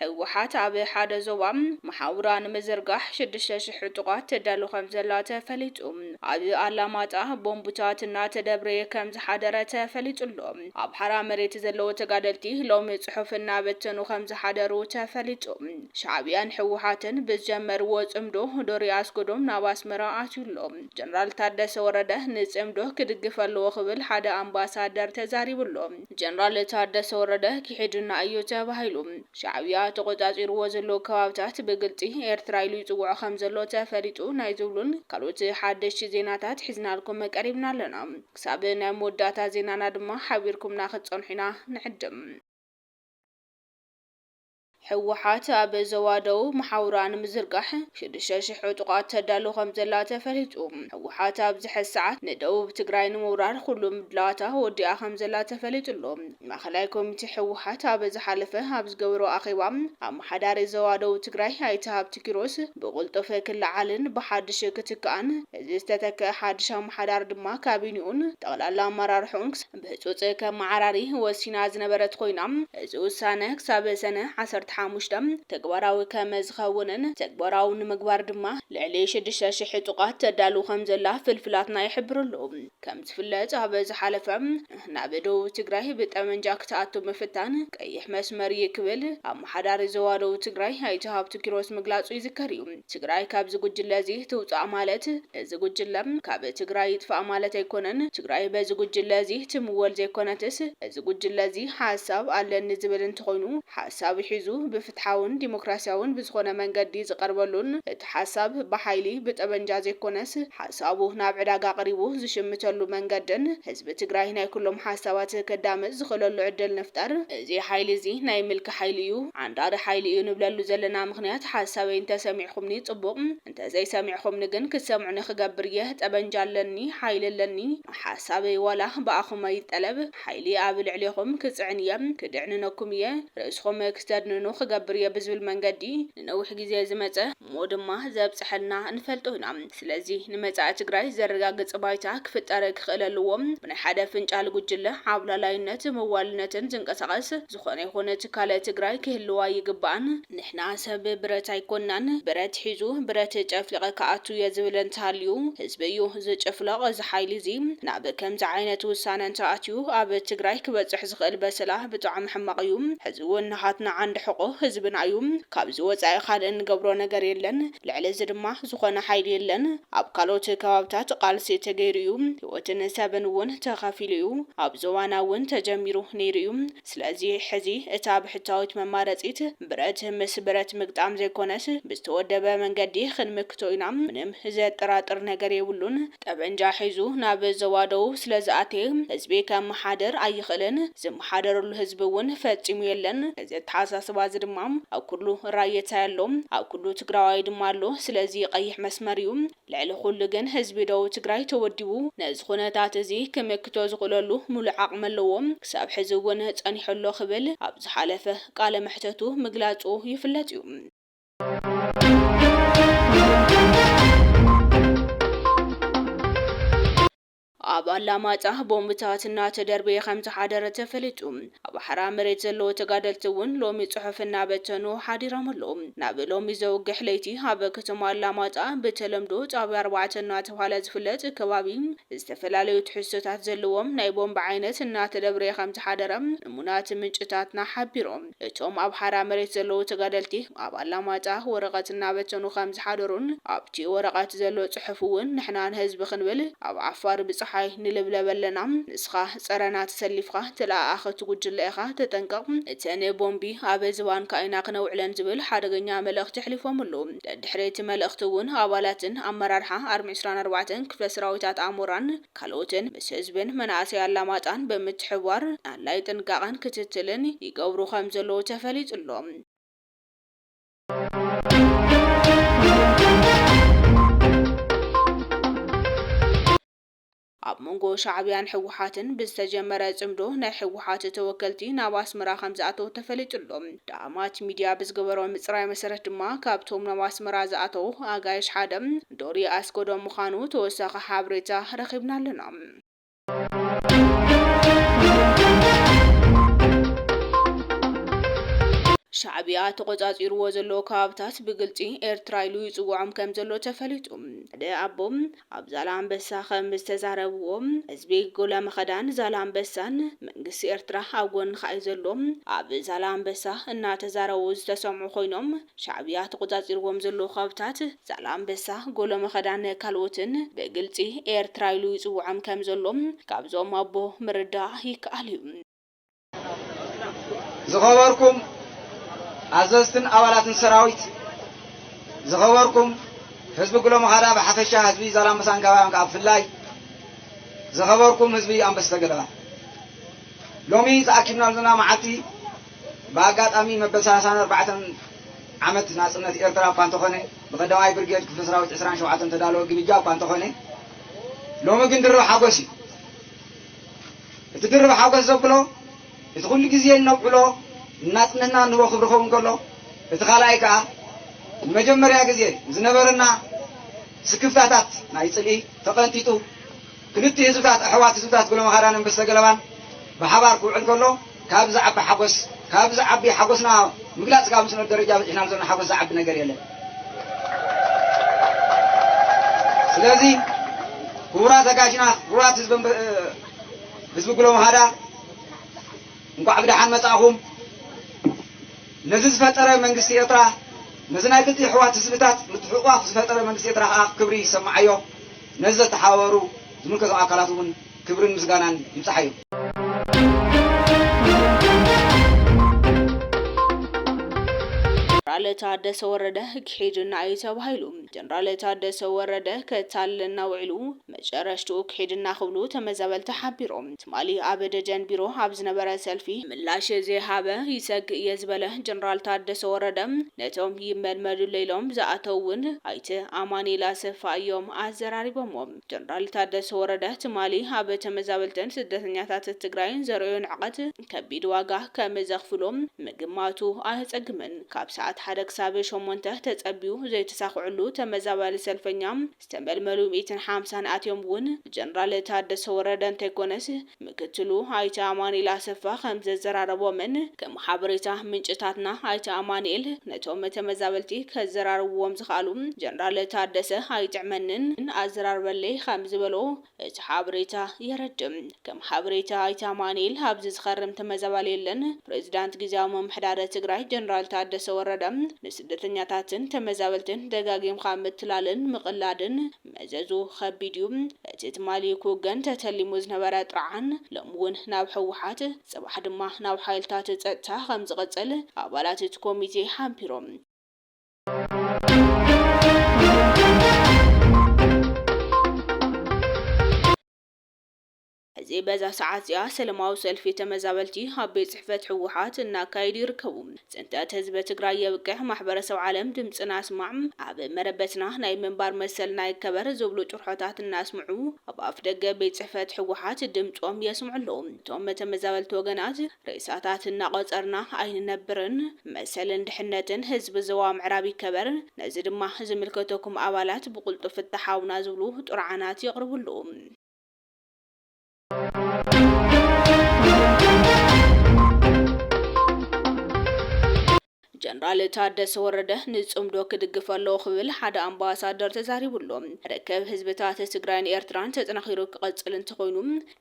ህወሓት ኣብ ሓደ ዞባ መሓውራ ንምዝርጋሕ ሽዱሽተ ሽሕ ዕጡቓት ተዳሉ ከም ዘላ ተፈሊጡ። ኣብ ኣላማጣ ቦምቡታት እናተደብረየ ከም ዝሓደረ ተፈሊጡ ኣሎ። ኣብ ሓራ መሬት ዘለዉ ተጋደልቲ ሎሚ ጽሑፍ እናበተኑ ከም ዝሓደሩ ተፈሊጡ። ሻዕብያን ህወሓትን ብዝጀመርዎ ጽምዶ ዶሪ ኣስገዶም ናብ ኣስመራ ኣትዩ ኣሎ። ጀነራል ታደሰ ወረደ ንጽምዶ ክድግፍ ኣለዎ ክብል ሓደ ኣምባሳደር ተዛሪቡ ኣሎ። ጀነራል ታደሰ ወረደ ክሒዱና እዩ ተባሂሉ። ሻዕብያ ተቖጻጺርዎ ዘሎ ከባብታት ብግልጺ ኤርትራ ኢሉ ይጽውዖ ከም ዘሎ ተፈሊጡ ናይ ዝብሉን ካልኦት ሓደሽቲ ዜናታት ሒዝናልኩም ቀሪብና ኣለና። ክሳብ ናይ መወዳእታ ዜናና ድማ ሓቢርኩምና ክትጸንሑ ኢና ንዕድም። ህወሓት ኣብ ዞባ ደቡብ መሓውራ ንምዝርጋሕ ሽዱሽተ ሽሕ ዕጡቓት ተዳሉ ከም ዘላ ተፈሊጡ። ህወሓት ኣብዚ ሕዚ ሰዓት ንደቡብ ትግራይ ንምውራር ኩሉ ምድላዋታ ወዲኣ ከም ዘላ ተፈሊጡ ኣሎ። ማእኸላይ ኮሚቴ ህወሓት ኣብ ዝሓለፈ ኣብ ዝገበሮ ኣኼባ፣ ኣመሓዳሪ ዞባ ደቡብ ትግራይ ኣይተ ሃብቱ ኪሮስ ብቕልጡፍ ክለዓልን ብሓድሽ ክትከኣን፣ እዚ ዝተተክአ ሓድሽ ኣመሓዳሪ ድማ ካቢኒኡን ጠቕላላ ኣመራርሕኡን ክስ-፣ ብህጹጽ ከመዓራሪ ወሲና ዝነበረት ኮይና፣ እዚ ውሳነ ክሳብ ሰነ ዓሰርተ ሓሙሽተ ተግባራዊ ከም ዝኸውንን ተግባራዊ ንምግባር ድማ ልዕሊ ሽዱሽተ ሽሕ ዕጡቓት ተዳሉ ከም ዘላ ፍልፍላትና ይሕብሩ ኣለዉ። ከም ዝፍለጥ፣ ኣብ ዝሓለፈ ናብ ደቡብ ትግራይ ብጠመንጃ ክትኣቱ ምፍታን ቀይሕ መስመር እዩ ክብል ኣመሓዳሪ ዞባ ደቡብ ትግራይ ኣይተ ሃብቱ ኪሮስ ምግላጹ ይዝከር እዩ። ትግራይ ካብዚ ጉጅለ እዚ ትውጻእ ማለት፣ እዚ ጉጅለ ካብ ትግራይ ይጥፋእ ማለት ኣይኮነን። ትግራይ በዚ ጉጅለ እዚ ትምወል ዘይኮነትስ፣ እዚ ጉጅለ እዚ ሓሳብ ኣለኒ ዝብል እንተኾይኑ፣ ሓሳብ ሒዙ ብፍትሓውን ዲሞክራሲያውን ብዝኾነ መንገዲ ዝቐርበሉን፣ እቲ ሓሳብ ብሓይሊ ብጠበንጃ ዘይኮነስ፣ ሓሳቡ ናብ ዕዳጋ ኣቕሪቡ ዝሽምተሉ መንገድን ህዝቢ ትግራይ ናይ ኩሎም ሓሳባት ከዳምጽ ዝኽእለሉ ዕድል ንፍጠር። እዚ ሓይሊ እዚ ናይ ምልኪ ሓይሊ እዩ፣ ዓንዳሪ ሓይሊ እዩ ንብለሉ ዘለና ምኽንያት፣ ሓሳበይ እንተሰሚዕኹምኒ ጽቡቕ፣ እንተዘይሰሚዕኹምኒ ግን ክትሰምዑኒ ክገብር እየ። ጠበንጃ ኣለኒ፣ ሓይሊ ኣለኒ። ሓሳበይ ዋላ ብኣኹም ኣይጠለብ፣ ሓይሊ ኣብ ልዕሌኹም ክጽዕን እየ፣ ክድዕንነኩም እየ። ርእስኹም ክተድንኑ ክገብር እየ ብዝብል መንገዲ ንነዊሕ ግዜ ዝመጸ እሞ ድማ ዘብጽሐልና ንፈልጦ ኢና። ስለዚ ንመጻኢ ትግራይ ዘረጋግጽ ባይታ ክፍጠር ክኽእል ኣለዎ። ብናይ ሓደ ፍንጫል ጉጅለ ዓብላላይነት መዋልነትን ዝንቀሳቐስ ዝኾነ ይኹን ትካል ትግራይ ክህልዋ ይግባእን። ንሕና ሰብ ብረት ኣይኮናን። ብረት ሒዙ ብረት ጨፍሊቐ ክኣቱ እየ ዝብል እንተሃልዩ ህዝቢ እዩ ዝጭፍለቕ። እዚ ሓይሊ እዚ ናብ ከምዚ ዓይነት ውሳነ እንተኣትዩ ኣብ ትግራይ ክበጽሕ ዝኽእል በሰላ ብጣዕሚ ሕማቕ እዩ። ሕዚ እውን ናሃትና ዓንዲ ሕቖ ህዝብና እዩ። ካብዚ ወጻኢ ካልእ እንገብሮ ነገር የለን። ልዕሊ እዚ ድማ ዝኾነ ሓይሊ የለን። ኣብ ካልኦት ከባብታት ቃልሲ ተገይሩ እዩ። ህይወትን ሰብን እውን ተኸፊሉ እዩ። ኣብ ዞባና እውን ተጀሚሩ ነይሩ እዩ። ስለዚ ሕዚ እታ ብሕታዊት መማረጺት ብረት ምስ ብረት ምግጣም ዘይኮነስ ብዝተወደበ መንገዲ ክንምክቶ ኢና። ምንም ዘጠራጥር ነገር የብሉን። ጠበንጃ ሒዙ ናብ ዞባ ደቡብ ስለ ዝኣተየ ህዝቢ ከመሓድር ኣይኽእልን። ዝመሓደረሉ ህዝቢ እውን ፈጺሙ የለን። እዚ ኣተሓሳስባ እዚ ድማ ኣብ ኩሉ ራየታይ ኣሎ፣ ኣብ ኩሉ ትግራዋይ ድማ ኣሎ። ስለዚ ቀይሕ መስመር እዩ። ልዕሊ ኩሉ ግን ህዝቢ ደቡብ ትግራይ ተወዲቡ ነዚ ኩነታት እዚ ክምክቶ ዝኽእለሉ ሙሉእ ዓቕሚ ኣለዎ። ክሳብ ሕዚ እውን ጸኒሑ ኣሎ ክብል ኣብ ዝሓለፈ ቃለ መሕተቱ ምግላጹ ይፍለጥ እዩ። ኣብ ኣላማጣ ቦምብታት እናተደርበየ ከም ዝሓደረ ተፈሊጡ። ኣብ ሓራ መሬት ዘለዉ ተጋደልቲ እውን ሎሚ ጽሑፍ እናበተኑ ሓዲሮም ኣለዉ። ናብ ሎሚ ዘውግሕ ለይቲ ኣብ ከተማ ኣላማጣ ብተለምዶ ጣብያ ኣርባዕተ እናተባህለ ዝፍለጥ ከባቢ ዝተፈላለዩ ትሕዝቶታት ዘለዎም ናይ ቦምብ ዓይነት እናተደብረየ ከም ዝሓደረ እሙናት ምንጭታትና ሓቢሮም። እቶም ኣብ ሓራ መሬት ዘለዉ ተጋደልቲ ኣብ ኣላማጣ ወረቐት እናበተኑ ከም ዝሓደሩን ኣብቲ ወረቐት ዘሎ ጽሑፍ እውን ንሕና ንህዝቢ ክንብል ኣብ ዓፋር ብጸሓይ ንልብለብ ኣለና። ንስኻ ጸረና ተሰሊፍካ ተለኣኣኸቲ ጉጅለ ኢኻ፣ ተጠንቀቕ። እተን ቦምቢ ኣብ ዝባንካ ኢና ክነውዕለን ዝብል ሓደገኛ መልእኽቲ ኣሕሊፎምሉ። ደድሕሪ እቲ መልእኽቲ እውን ኣባላትን ኣመራርሓ ኣርሚ ዕስራን ኣርባዕተን ክፍለ ሰራዊታት ኣሞራን ካልኦትን ምስ ህዝብን መናእሰይ ኣላማጣን ብምትሕብባር ኣድላይ ጥንቃቐን ክትትልን ይገብሩ ከም ዘለዉ ተፈሊጡ ኣሎ። ኣብ መንጎ ሻዕብያን ህወሓትን ብዝተጀመረ ጽምዶ ናይ ህወሓት ተወከልቲ ናብ ኣስመራ ከም ዝኣተዉ ተፈሊጡ ኣሎ። ዳኣማት ሚድያ ብዝገበሮ ምጽራይ መሰረት ድማ ካብቶም ናብ ኣስመራ ዝኣተዉ ኣጋይሽ ሓደ ዶሪ ኣስገዶም ምዃኑ ተወሳኺ ሓበሬታ ረኺብና ኣለና። ሻዕብያ ተቖጻጺርዎ ዘሎ ከባብታት ብግልጺ ኤርትራ ኢሉ ይጽውዖም ከም ዘሎ ተፈሊጡ። ሓደ ኣቦ ኣብ ዛላኣንበሳ ከም ዝተዛረብዎ፣ ህዝቢ ጎለመኸዳን ዛላኣንበሳን መንግስቲ ኤርትራ ኣብ ጎንኻ እዩ ዘሎ። ኣብ ዛላኣንበሳ እናተዛረቡ ዝተሰምዑ ኮይኖም፣ ሻዕብያ ተቖጻጺርዎም ዘለዉ ከባብታት ዛላኣንበሳ፣ ጎለመኸዳን ካልኦትን ብግልጺ ኤርትራ ኢሉ ይጽውዖም ከም ዘሎ ካብዞም ኣቦ ምርዳእ ይከኣል እዩ። ዝኸበርኩም ኣዘዝትን ኣባላትን ሰራዊት፣ ዝኸበርኩም ህዝቢ ጉለመኸዳ ብሓፈሻ፣ ህዝቢ ዛላምበሳን ከባቢን ከዓ ብፍላይ፣ ዝኸበርኩም ህዝቢ ኣንበስተ ገለባ፣ ሎሚ ተኣኪብናሉ ዘለና መዓልቲ ብኣጋጣሚ መበል ሰላሳን ኣርባዕተን ዓመት ናጽነት ኤርትራ እኳ እንተኾነ፣ ብቐዳማይ ብርጌድ ክፍለ ሰራዊት ዕስራን ሸውዓተን ተዳለወ ግብጃ እኳ እንተኾነ፣ ሎሚ ግን ድርብ ሓጎስ እዩ። እቲ ድርብ ሓጎስ ዘብሎ፣ እቲ ኩሉ ግዜ እነብዕሎ፣ ንናጽነትና እንህቦ ክብሪ ክኸውን ከሎ፣ እቲ ካልኣይ ከኣ ንመጀመርያ ግዜ ዝነበረና ስክፍታታት ናይ ጽልኢ ተቐንጢጡ፣ ክልቲኡ ህዝብታት፣ ኣሕዋት ህዝብታት ጉለመኻዳን ኣንበስተ ገለባን ብሓባር ክውዕል ከሎ፣ ካብ ዝዓቢ ሓጎስ፣ ካብ ዝዓቢ ሓጎስና ምግላጽ ካብ ዝንእድ ደረጃ በጺሕናሉ ዘለና ሓጎስ ዝዓቢ ነገር የለን። ስለዚ ክቡራት ኣጋይሽና፣ ክቡራት ህዝቢ ኣንበ-፣ ህዝቢ ጉለመኻዳ፣ እንቋዕ ብደሓን መጻእኹም። ነዚ ዝፈጠረ መንግስቲ ኤርትራ፣ ነዚ ናይ ክልቲኡ ኣሕዋት ህዝብታት ምትሕቑቋፍ ዝፈጠረ መንግስቲ ኤርትራ ከኣ ክብሪ ይሰምዓዮ። ነዚ ዘተሓባበሩ ዝምልከቶም ኣካላት እውን ክብርን ምስጋናን ይብጻሓዮም። ጀነራል ታደሰ ወረደ ክሒድና እዩ ተባሂሉ። ጀነራል ታደሰ ወረደ ከታልለና ውዒሉ፣ መጨረሽትኡ ክሒድና ክብሉ ተመዛበልቲ ሓቢሮም። ትማሊ ኣብ ደጀን ቢሮ ኣብ ዝነበረ ሰልፊ ምላሽ ዘይሃበ ይሰግእ እየ ዝበለ ጀነራል ታደሰ ወረደ፣ ነቶም ይመልመሉለይ ኢሎም ዝኣተው እውን ኣይተ ኣማኑኤል ኣሰፋ እዮም ኣዘራሪቦምዎም። ጀነራል ታደሰ ወረደ ትማሊ ኣብ ተመዛበልትን ስደተኛታት ትግራይን ዘርእዮ ንዕቀት ከቢድ ዋጋ ከም ዘኽፍሎም ምግማቱ ኣየጸግምን። ካብ ሰዓት ሓደ ክሳብ ሸሞንተ ተጸቢዩ ዘይተሳኽዕሉ ተመዛባሊ ሰልፈኛ ዝተመልመሉ ሚእትን ሓምሳን ኣትዮም እውን ጀነራል ታደሰ ወረደ እንተይኮነስ ምክትሉ ኣይተ ኣማኑኤል ኣሰፋ ከም ዘዘራረቦምን ከም ሓበሬታ ምንጭታትና ኣይተ ኣማኑኤል ነቶም ተመዛበልቲ ከዘራርብዎም ዝኸኣሉ ጀነራል ታደሰ ኣይጥዕመንን ኣዘራርበለይ ከም ዝበሎ እቲ ሓበሬታ የረድእ። ከም ሓበሬታ ኣይተ ኣማኑኤል ኣብዚ ዝኸርም ተመዛባሊ የለን። ፕሬዚዳንት ግዝያዊ ምምሕዳር ትግራይ ጀነራል ታደሰ ወረደ ንስደተኛታትን ተመዛበልትን ደጋጊምካ ምትላልን ምቕላድን መዘዙ ከቢድ እዩ። እቲ ትማሊ ክውገን ተተሊሙ ዝነበረ ጥርዓን ሎሚ እውን ናብ ህወሓት፣ ጽባሕ ድማ ናብ ሓይልታት ጸጥታ ከም ዝቕጽል ኣባላት እቲ ኮሚቴ ሓቢሮም። ሕዚ በዛ ሰዓት እዚኣ ሰለማዊ ሰልፊ ተመዛበልቲ ኣብ ቤት ጽሕፈት ህወሓት እናካየዱ ይርከቡ። ጽንተት ህዝቢ ትግራይ የብቅዕ፣ ማሕበረሰብ ዓለም ድምፅና ስማዕ፣ ኣብ መረበትና ናይ ምንባር መሰልና ይከበር ዝብሉ ጭርሖታት እናስምዑ ኣብ ኣፍ ደገ ቤት ጽሕፈት ህወሓት ድምፆም የስምዑ ኣለዉ። እቶም ተመዛበልቲ ወገናት ሬሳታት እናቆፀርና ኣይንነብርን፣ መሰልን ድሕነትን ህዝቢ ዞባ ምዕራብ ይከበር፣ ነዚ ድማ ዝምልከተኩም ኣባላት ብቕልጡፍ ፍታሓውና ዝብሉ ጥርዓናት የቕርቡ ኣለዉ። ጀነራል ታደሰ ወረደ ንጽምዶ ክድግፍ ኣለዎ ክብል ሓደ ኣምባሳደር ተዛሪቡ ኣሎ። ርክብ ህዝብታት ትግራይን ኤርትራን ተጠናኺሩ ክቐጽል እንተኾይኑ፣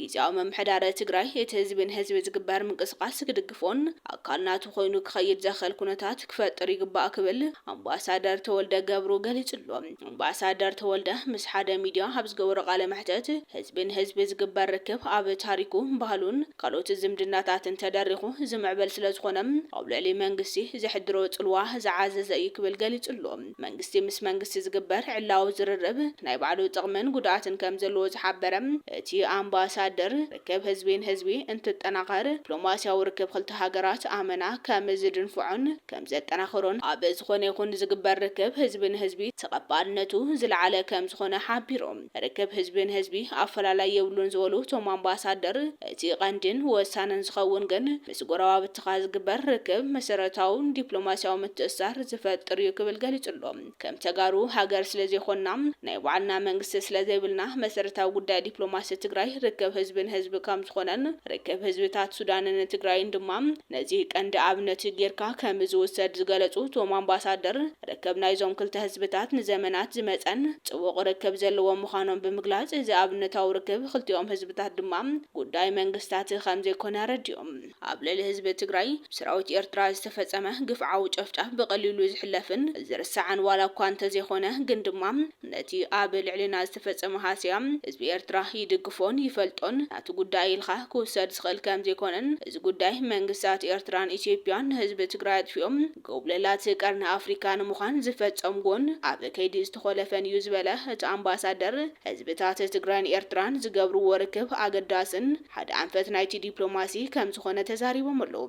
ግዝያዊ ምምሕዳር ትግራይ እቲ ህዝቢ ንህዝቢ ዝግበር ምንቅስቓስ ክድግፎን ኣካል ናቱ ኮይኑ ክኸይድ ዘኽእል ኩነታት ክፈጥር ይግባእ ክብል ኣምባሳደር ተወልደ ገብሩ ገሊጹ ኣሎ። ኣምባሳደር ተወልደ ምስ ሓደ ሚድያ ኣብ ዝገበሮ ቃለ መሕተት፣ ህዝቢ ንህዝቢ ዝግበር ርክብ ኣብ ታሪኩ፣ ባህሉን ካልኦት ዝምድናታትን ተደሪኹ ዝምዕበል ስለ ዝኾነ፣ ኣብ ልዕሊ መንግስቲ ዘሕድሮ ጽልዋ ዝዓዘዘ እዩ ክብል ገሊጹ ኣሎ። መንግስቲ ምስ መንግስቲ ዝግበር ዕላዊ ዝርርብ ናይ ባዕሉ ጥቕምን ጉድኣትን ከም ዘለዎ ዝሓበረ እቲ ኣምባሳደር፣ ርክብ ህዝቢ ንህዝቢ እንትጠናኸር፣ ዲፕሎማስያዊ ርክብ ክልተ ሃገራት ኣመና ከም ዝድንፍዖን ከም ዘጠናኽሮን፣ ኣብ ዝኾነ ይኹን ዝግበር ርክብ ህዝቢ ንህዝቢ ተቐባልነቱ ዝለዓለ ከም ዝኾነ ሓቢሮም። ርክብ ህዝቢ ንህዝቢ ኣፈላላይ የብሉን ዝበሉ እቶም ኣምባሳደር፣ እቲ ቀንድን ወሳንን ዝኸውን ግን ምስ ጎረባብትኻ ዝግበር ርክብ መሰረታውን ዲፕሎማ ዲፕሎማሲያዊ ምትእስሳር ዝፈጥር እዩ ክብል ገሊጹ ኣሎ። ከም ተጋሩ ሃገር ስለ ዘይኮንና፣ ናይ ባዕልና መንግስቲ ስለ ዘይብልና፣ መሰረታዊ ጉዳይ ዲፕሎማሲ ትግራይ ርክብ ህዝብን ህዝቢ ከም ዝኾነን ርክብ ህዝብታት ሱዳንን ትግራይን ድማ ነዚ ቀንዲ ኣብነት ጌርካ ከም ዝውሰድ ዝገለጹ እቶም ኣምባሳደር፣ ርክብ ናይዞም ክልተ ህዝብታት ንዘመናት ዝመጸን ጽቡቕ ርክብ ዘለዎ ምዃኖም ብምግላጽ፣ እዚ ኣብነታዊ ርክብ ክልቲኦም ህዝብታት ድማ ጉዳይ መንግስታት ከም ዘይኮነ ኣረዲኦም። ኣብ ልዕሊ ህዝቢ ትግራይ ብሰራዊት ኤርትራ ዝተፈጸመ ግፍዓዊ ጨፍጫፍ ብቐሊሉ ዝሕለፍን ዝርሳዕን ዋላ እኳ እንተዘይኮነ፣ ግን ድማ ነቲ ኣብ ልዕሊና ዝተፈጸመ ሃስያ ህዝቢ ኤርትራ ይድግፎን ይፈልጦን፣ ናቱ ጉዳይ ኢልካ ክውሰድ ዝኽእል ከም ዘይኮነን፣ እዚ ጉዳይ መንግስታት ኤርትራን ኢትዮጵያን ንህዝቢ ትግራይ ኣጥፊኦም ጎብለላት ቀርኒ ኣፍሪካ ንምዃን ዝፈጸምዎን ኣብ ከይዲ ዝተኾለፈን እዩ ዝበለ እቲ ኣምባሳደር፣ ህዝብታት ትግራይን ኤርትራን ዝገብርዎ ርክብ ኣገዳስን ሓደ ኣንፈት ናይቲ ዲፕሎማሲ ከም ዝኾነ ተዛሪቦም ኣለዉ።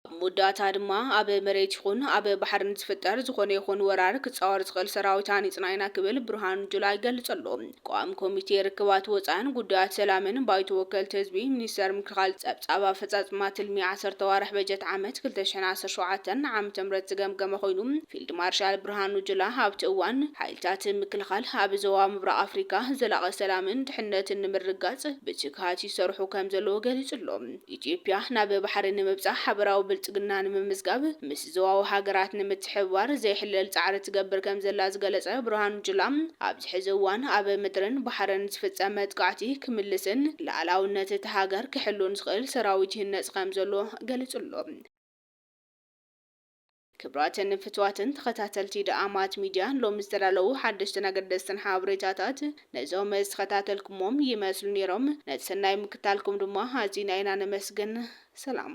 ኣብ መወዳእታ ድማ፣ ኣብ መሬት ይኹን ኣብ ባሕሪ ንዝፍጠር ዝኾነ ይኹን ወራር ክጻወር ዝኽእል ሰራዊት ሃኒጽና ኢና ክብል ብርሃኑ ጁላ ይገልጽ ኣሎ። ቋሚ ኮሚቴ ርክባት ወጻእን ጉዳያት ሰላምን ባይቶ ወከልቲ ህዝቢ፣ ሚኒስተር ምክልኻል፣ ጸብጻብ ኣፈጻጽማ ትልሚ ዓሰርተ ኣዋርሕ በጀት ዓመት ክልተ ሽሕን ዓሰርተ ሸውዓተን ዓመተ ምህረት ዝገምገመ ኮይኑ፣ ፊልድ ማርሻል ብርሃኑ ጁላ ኣብቲ እዋን፣ ሓይልታት ምክልኻል ኣብ ዞባ ምብራቕ ኣፍሪካ ዘላቒ ሰላምን ድሕነትን ንምርግጋጽ ብትግሃት ይሰርሑ ከም ዘለዉ ገሊጹ ኣሎ። ኢትዮጵያ ናብ ባሕሪ ንምብጻሕ ሓበራዊ ብልጽግና ንምምዝጋብ፣ ምስ ዞባዊ ሃገራት ንምትሕብባር ዘይሕለል ጻዕሪ ትገብር ከም ዘላ ዝገለጸ ብርሃኑ ጁላ፣ ኣብዚ ሕዚ እዋን ኣብ ምድርን ባሕርን ዝፍጸም መጥቃዕቲ ክምልስን ልኣላውነት እታ ሃገር ክሕሉን ዝኽእል ሰራዊት ይህነጽ ከም ዘሎ ገሊጹ ኣሎ። ክቡራትን ፍቱዋትን ተኸታተልቲ ደኣማት ሚድያ፣ ሎሚ ዝተዳለዉ ሓደሽትን ኣገደስትን ሓበሬታታት ነዞም ዝተኸታተልኩሞም ይመስሉ ነይሮም። ነቲ ሰናይ ምክታልኩም ድማ ኣዚና ኢና ነመስግን። ሰላም።